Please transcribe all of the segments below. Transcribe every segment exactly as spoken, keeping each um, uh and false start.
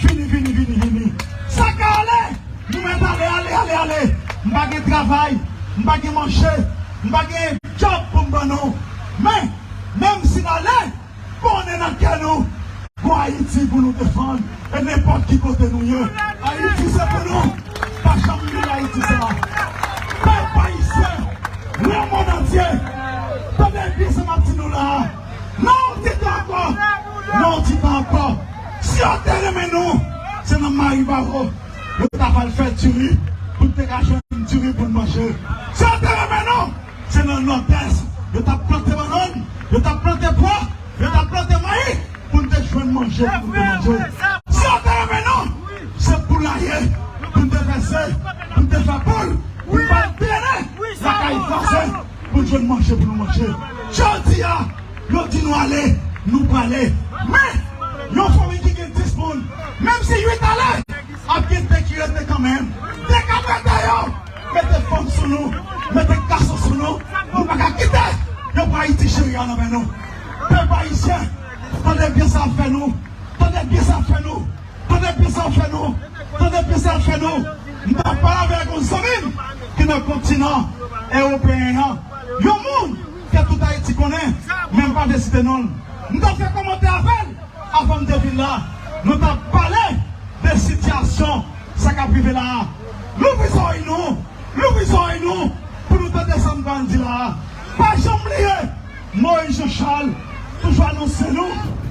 Vini, vini, vini, vini. Sa ka ale, nou mèt ale, ale, ale, ale. M pa gen travay, m pa gen manje, m pa gen djòb pou m ban nou. Men, menm si n ale, konnen nan kè nou, gon Ayiti pou nou defann, e nenpòt ki kote nou ye. Ayiti se pou nou. Pa janm bliye Ayiti sa. Pèp ayisyen, lemonn antye, tande byen sa m ap di nou la a. Nan yon ti tan ankò, nan yon ti tan ankò, si yo te renmen nou, se nan Maribaro yo t ap al fè diri pou n te ka jwenn diri pou n manje. Si yo te renmen nou, se nan Nòdès yo t ap plante bannann, yo t ap plante pwa, yo t ap plante mayi pou n te jwenn manje pou n te manje. Si yo te renmen nou, se poulaye pou n te fè ze, pou n te fè poul, pou n pa al trennen lakay vwazen pou n jwenn manje pou nou manje. Jodi a, yo di nou ale, nou prale. Men, yon fanmi ki gen dis moun, menm si uit ale, ap gen de ki rete kanmenm. De k ap rete yo mete fanm sou nou, mete gason sou nou. Nou pa ka kite yo pran Ayiti cheri a nan men nou. Pèp ayisyen, tande byen sa ap fè nou. Tande byen sa ap fè nou. Tande byen sa ap fè nou. Tande byen sa ap fè nou. M t ap pale avèk yon zanmi m ki nan kontinan ewopeyen an. Yon moun ke tout Ayiti konnen, men m pa vle site non l. M t ap fè kòmantè avè l. Avan m te vin la, nou t ap pale de sitiyasyon sa k ap rive la a. Louvri zòrèy nou, louvri zòrèy nou pou nou tande sa m pral di la a. Pa janm bliye, Moïse Jean Charles toujou anonse nou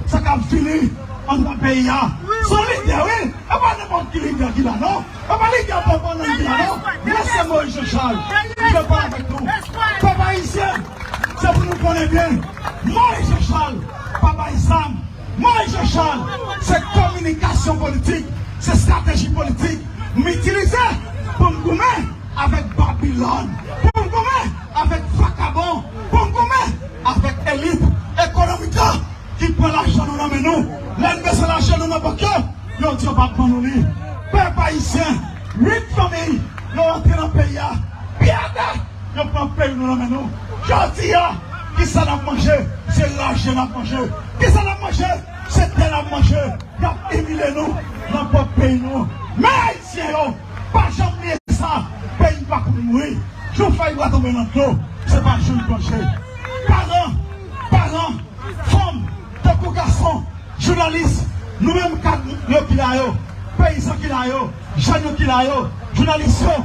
sa k ap vini anndan peyi a. Se yon lidè, wi. E pa nenpòt ki lidè ki la, non. E pa lidè pòpò nan ki la, non. Men se Moïse Jean Charles ki vle pale avèk nou. Pèp ayisyen, se pou nou konnen byen. Moïse Jean Charles pa bay zam. Moïse Jean Charles, se kominikasyon politik, se estrateji politik m itilize pou m goumen avèk Babilòn, pou m goumen avèk vakabon, pou m goumen avèk elit ekonomik la ki pran lajan nou nan men nou. Lè n bezwen lajan nou nan bank yo, yo di yo p ap ban nou li. Pèp ayisyen, uit fanmi yo rantre nan peyi a, pye atè. Yo pran peyi nou nan men nou. Jodi a, kisa n ap manje? Se lajan n ap manje. Kisa n ap manje? Se tè n ap manje. Y ap imilye nou nan pwòp peyi nou. Men ayisyen yo, pa janm bliye sa. Peyi pa kouri mouri. Jou fèy bwa tonbe nan dlo, se pa jou l plonje. Paran, paran, fanm, tankou gason, jounalis, nou menm kad yo ki la yo, peyizan ki la yo, jèn yo ki la yo, jounalis yo,